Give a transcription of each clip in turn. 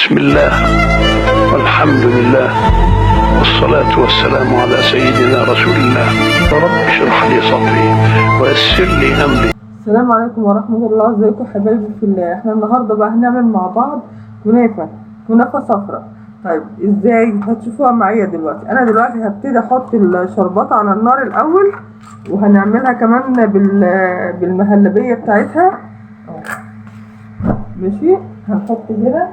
بسم الله والحمد لله والصلاة والسلام على سيدنا رسول الله. رب اشرح لي صدري ويسر لي أمري. السلام عليكم ورحمة الله. ازيكم حبايبي في الله. احنا النهاردة بقى هنعمل مع بعض كنافة صفرا. طيب ازاي هتشوفوها معايا دلوقتي؟ انا دلوقتي هبتدي احط الشربات على النار الاول، وهنعملها كمان بالمهلبية بتاعتها. ماشي، هنحط هنا،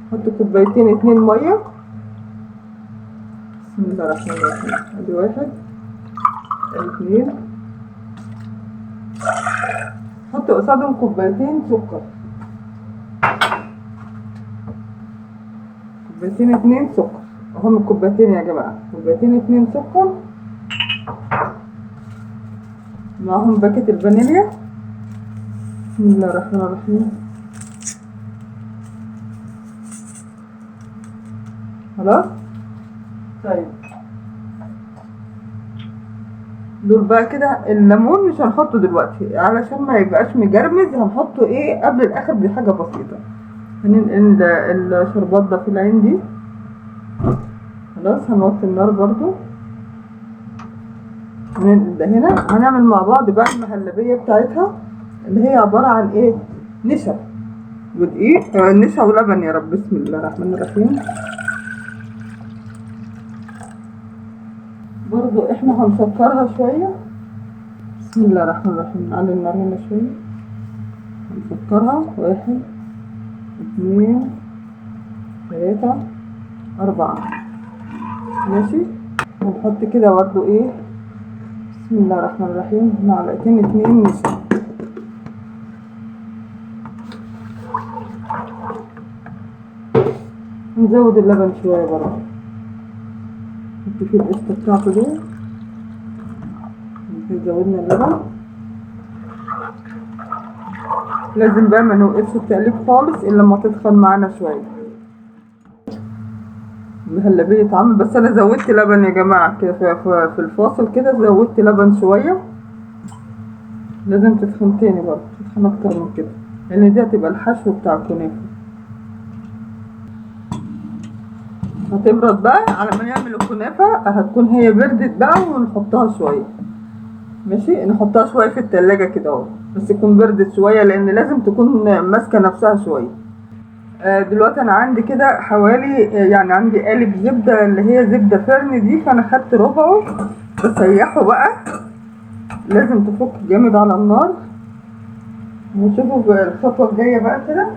نحط كوبايتين 2 مية. بسم الله الرحمن الرحيم. ادي 1، 2، حط قصادهم كوبايتين سكر، كوبايتين 2 سكر. اهم الكوبايتين يا جماعة، كوبايتين 2 سكر معهم باكت الفانيليا. بسم الله الرحمن الرحيم. خلاص. طيب دول بقى كده الليمون مش هنحطه دلوقتي علشان ما يبقاش مجرمز، هنحطه ايه قبل الاخر بحاجة بسيطة. هننقل الشربات ده في العين دي. خلاص هنوطي النار برضو، هننقل ده هنا. هنعمل مع بعض بقى المهلبيه بتاعتها اللي هي عبارة عن ايه؟ نشا ودقيق، نشا ولبن. يا رب. بسم الله الرحمن الرحيم. برضو احنا هنسكرها شوية. بسم الله الرحمن الرحيم. نعلي النار هنا شوية، هنسكرها. 1 2 3 4. ماشي، هنحط كده برضو ايه، بسم الله الرحمن الرحيم، معلقتين 2 نشا. نزود اللبن شوية برضو، نحط فيه القشطة بتاعته دي. زودنا اللبن. لازم بقى ما نوقفش التقليب خالص الا لما تدخل معانا شوية. المهلبية اتعمل، بس انا زودت لبن يا جماعة كده في الفاصل كده، زودت لبن شوية. لازم تدخن تاني برضه، تدخن اكتر من كده لان دي هتبقى الحشو بتاع الكنافة. هتبرد بقى على ما نعمل الكنافة، هتكون هي بردت بقى ونحطها شوية. ماشي، نحطها شوية في التلاجة كده اهو، بس تكون بردت شوية لان لازم تكون ماسكة نفسها شوية. دلوقتي انا عندي كده حوالي، يعني عندي قالب زبدة اللي هي زبدة فرن دي، فانا خدت ربعه بسيحه بقى. لازم تفك جامد على النار. نشوفه الخطوة الجاية بقى كده.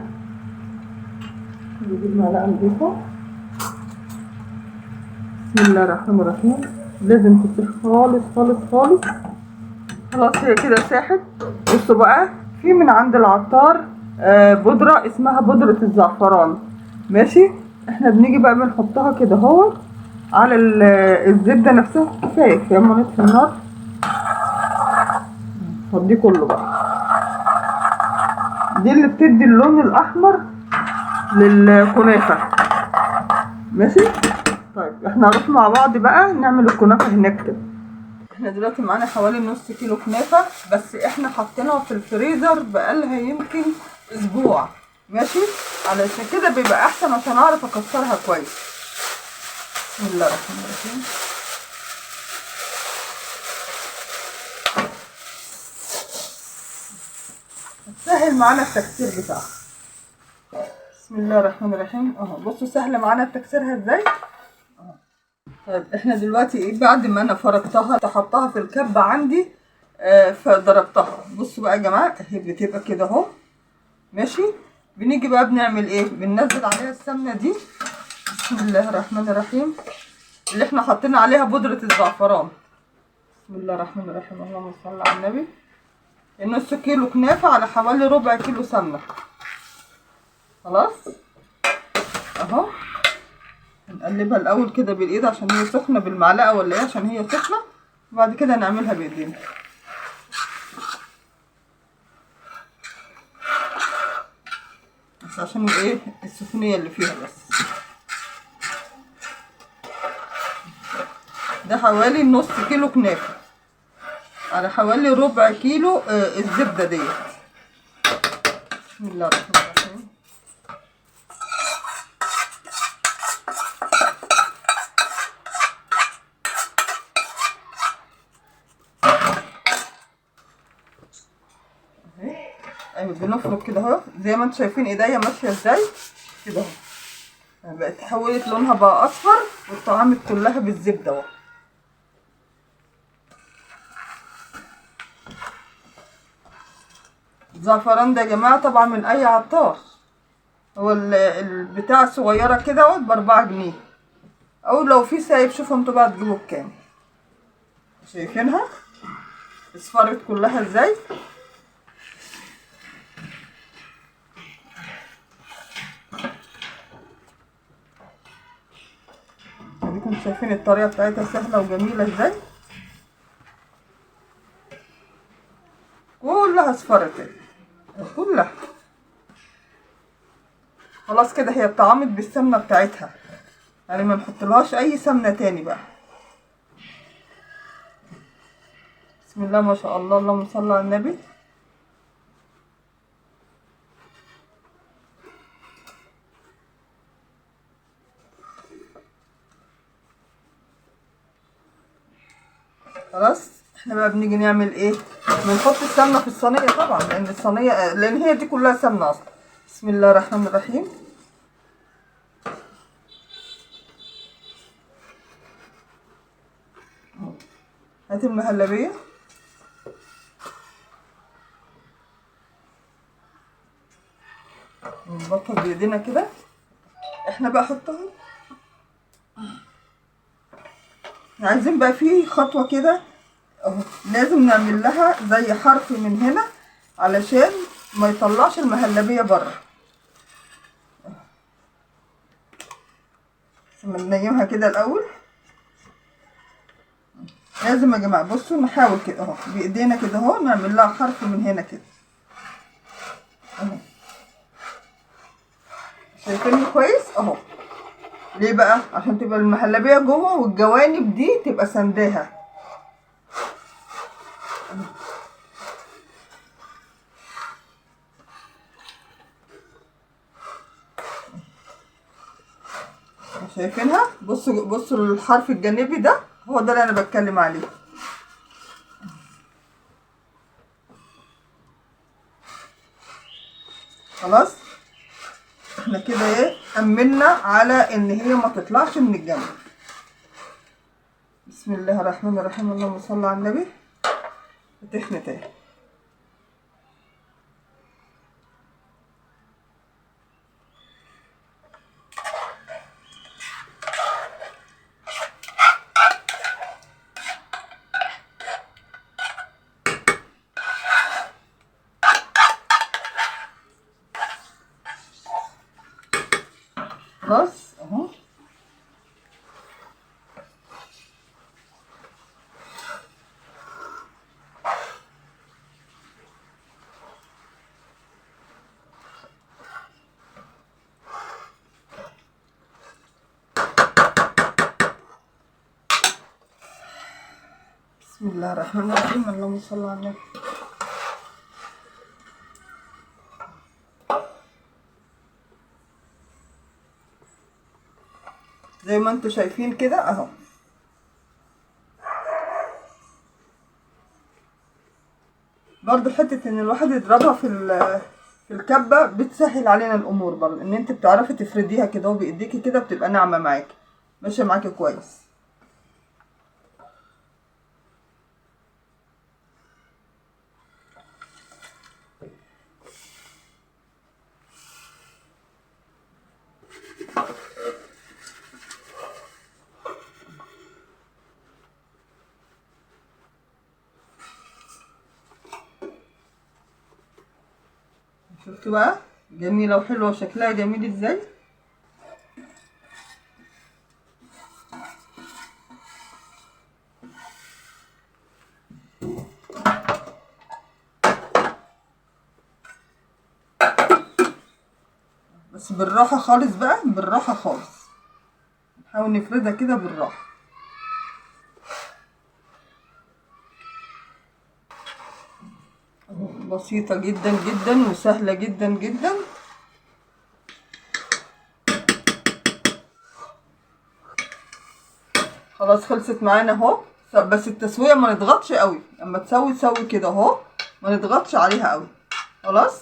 نجيب معلقة نضيفة. بسم الله الرحمن الرحيم. لازم تسيح خالص خالص خالص. خلاص هي كده ساحت. بصوا بقى، في من عند العطار بودرة اسمها بودرة الزعفران. ماشي، احنا بنيجي بقى بنحطها كده اهو على الزبدة نفسها. كفاية كفاية، ما نطفي النار. فضي كله بقى، دي اللي بتدي اللون الأحمر للكنافة. ماشي، طيب احنا هنروح مع بعض بقى نعمل الكنافة هناك كده. احنا دلوقتي معانا حوالي نص كيلو كنافة، بس احنا حاطينها في الفريزر بقالها يمكن اسبوع. ماشي، علشان كده بيبقى احسن عشان اعرف اكسرها كويس. بسم الله الرحمن الرحيم. سهل معانا التكسير بتاعها. بسم الله الرحمن الرحيم. اهو بصوا سهل معانا تكسيرها ازاي. طيب احنا دلوقتي ايه، بعد ما انا فركتها حطها في الكبه عندي، فضربتها. بصوا بقى يا جماعة، اهي بتبقى كده اهو. ماشي، بنيجي بقى بنعمل ايه، بننزل عليها السمنة دي. بسم الله الرحمن الرحيم، اللي احنا حاطين عليها بودره الزعفران. بسم الله الرحمن الرحيم، اللهم صل على النبي. نص كيلو كنافه على حوالي ربع كيلو سمنه. خلاص اهو، نقلبها الاول كده بالايد عشان هي سخنة، بالمعلقه ولا ايه عشان هي سخنة، وبعد كده نعملها بايدينا. بس عشان ايه السخونيه اللي فيها. بس ده حوالي نص كيلو كنافه على حوالي ربع كيلو الزبدة ديت. بسم الله الرحمن الرحيم. بنفرك كده اهو، زي ما انتم شايفين ايديا ماشية ازاي كده اهو، بقت اتحولت لونها بقى اصفر واتطعمت كلها بالزبده اهو. الزعفران ده يا جماعة طبعا من اي عطار، هو البتاع الصغيرة كده اهو ب4 جنيه، او لو في سايب شوفوا انتوا بقى تجيبوا بكام. شايفينها اصفرت كلها ازاي؟ اديكم شايفين الطريقة بتاعتها سهلة وجميلة ازاي، كلها اصفرت كلها. خلاص كده هي اتطعمت بالسمنه بتاعتها، يعني ما نحطلهاش اي سمنه تاني بقى. بسم الله ما شاء الله، اللهم صل على النبي. خلاص احنا بقى بنيجي نعمل ايه؟ بنحط السمنة في الصينية طبعا، لان الصينية لان هي دي كلها سمنه اصلا. بسم الله الرحمن الرحيم. هات المهلبيه، نظبطها بايدينا كده. احنا بقى حطها، عايزين بقى في خطوة كده اهو، لازم نعمل لها زي حرف من هنا علشان ما يطلعش المهلبيه بره. ننيمها كده الاول، لازم يا جماعة بصوا نحاول كده اهو بايدينا كده اهو، نعمل لها حرف من هنا كده اهو. شايفيني كويس اهو؟ ليه بقى؟ عشان تبقى المهلبيه جوه والجوانب دي تبقى سنداها. شايفينها؟ بصوا بصوا الحرف الجانبي ده هو ده اللي انا بتكلم عليه. خلاص احنا كده ايه امنا على ان هي ما تطلعش من الجنب. بسم الله الرحمن الرحيم، اللهم صل على النبي. تخنت اهي. خلاص اهو. بسم الله الرحمن الرحيم، اللهم صل على النبي. زي ما انتوا شايفين كده اهو. برضو حتة ان الواحد يضربها في الكبة بتسهل علينا الامور، برضو ان انت بتعرفي تفرديها كده وبايديكي كده بتبقى ناعمة معاكي، ماشية معاكي كويس. شفتوا بقى جميلة وحلوة وشكلها جميل ازاي؟ بس بالراحة خالص بقى، بالراحة خالص، نحاول نفردها كده بالراحة. بسيطة جدا جدا وسهلة جدا جدا. خلاص خلصت معانا اهو. بس التسوية ما نضغطش قوي، اما تسوي تسوي كده اهو، ما نضغطش عليها قوي. خلاص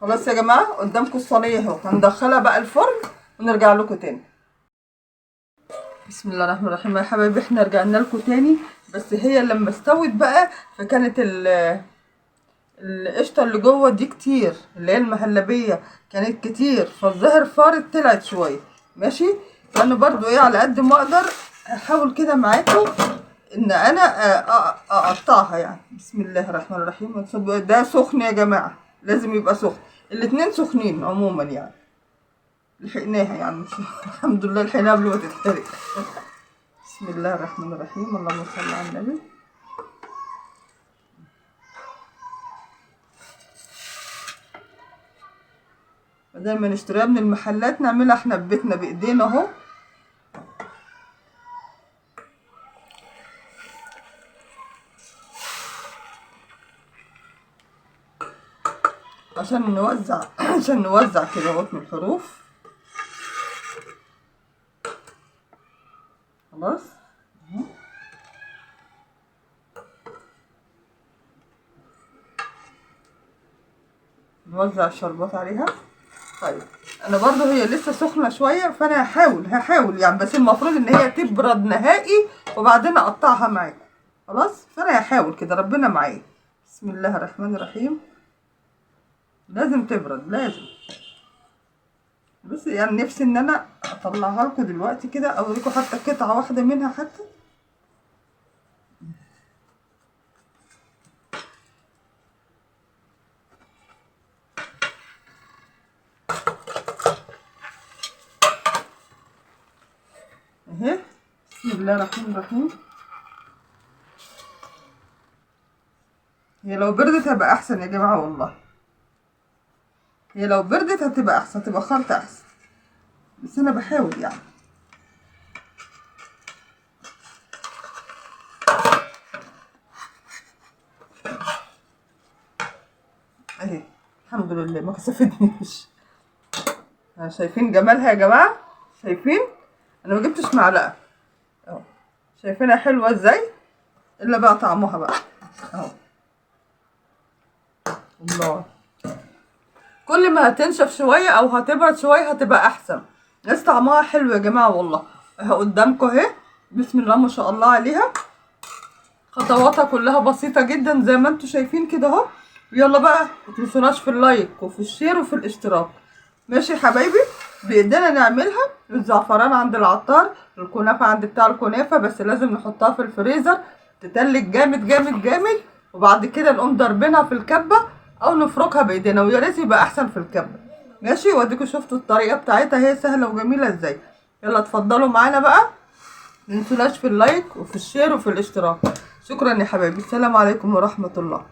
خلاص يا جماعة قدامكم الصينية اهو، هندخلها بقى الفرن ونرجع لكم تاني. بسم الله الرحمن الرحيم يا حبايبي، احنا رجعنا لكم تاني. بس هي لما استوت بقى فكانت القشطه اللي جوه دي كتير، اللي هي المهلبيه كانت كتير، فالظاهر فارت طلعت شوية. ماشي، فانا برضو ايه على قد ما اقدر احاول كده معاكم ان انا اقطعها يعني. بسم الله الرحمن الرحيم. ده سخن يا جماعة، لازم يبقى سخن، الاتنين سخنين عموما يعني. لحقناها يعني الحمد لله لحقناها قبل ما تتحرق. بسم الله الرحمن الرحيم، اللهم صل على النبي. بدل ما نشتريها من المحلات نعملها احنا ببيتنا بايدينا اهو. عشان نوزع كده اهوت من الحروف. خلاص نوزع الشربات عليها. طيب انا برضو هي لسه سخنة شوية، فانا هحاول يعني، بس المفروض ان هي تبرد نهائي وبعدين اقطعها معاكم. خلاص، فانا هحاول كده، ربنا معايا. بسم الله الرحمن الرحيم. لازم تبرد، لازم. بس يعني نفسي ان انا اطلعها لكم دلوقتي كده، اوريكم حتى قطعه واحدة منها حتى. اهي، بسم الله الرحمن الرحيم. هي لو بردت هبقى احسن يا جماعة والله، هي لو بردت هتبقى احسن، هتبقى خلطة احسن، بس انا بحاول يعني. اهي الحمد لله ما كسفتنيش. شايفين جمالها يا جماعة؟ شايفين؟ انا ما جبتش معلقه اهو، شايفينها حلوة ازاي؟ الا بقى طعمها بقى اهو. الله، كل ما هتنشف شوية او هتبرد شوية هتبقى احسن. بس طعمها حلو يا جماعة والله. اهو قدامكم اهي، بسم الله ما شاء الله عليها. خطواتها كلها بسيطة جدا زي ما انتم شايفين كده اهو. ويلا بقى ما تنسوناش في ال like وفي ال share وفي الاشتراك. ماشي يا حبايبي، بايدينا نعملها. الزعفران عند العطار، الكنافه عند بتاع الكنافه، بس لازم نحطها في الفريزر تتلج جامد جامد جامد، وبعد كده نقوم ضاربينها في الكبه او نفركها بايدينا، ويا ريت يبقى احسن في الكبه. ماشي، واديكوا شفتوا الطريقة بتاعتها هي سهلة وجميلة ازاي. يلا اتفضلوا معانا بقى، متنسوناش في ال like وفي ال share وفي الاشتراك. شكرا يا حبايبي، السلام عليكم ورحمة الله.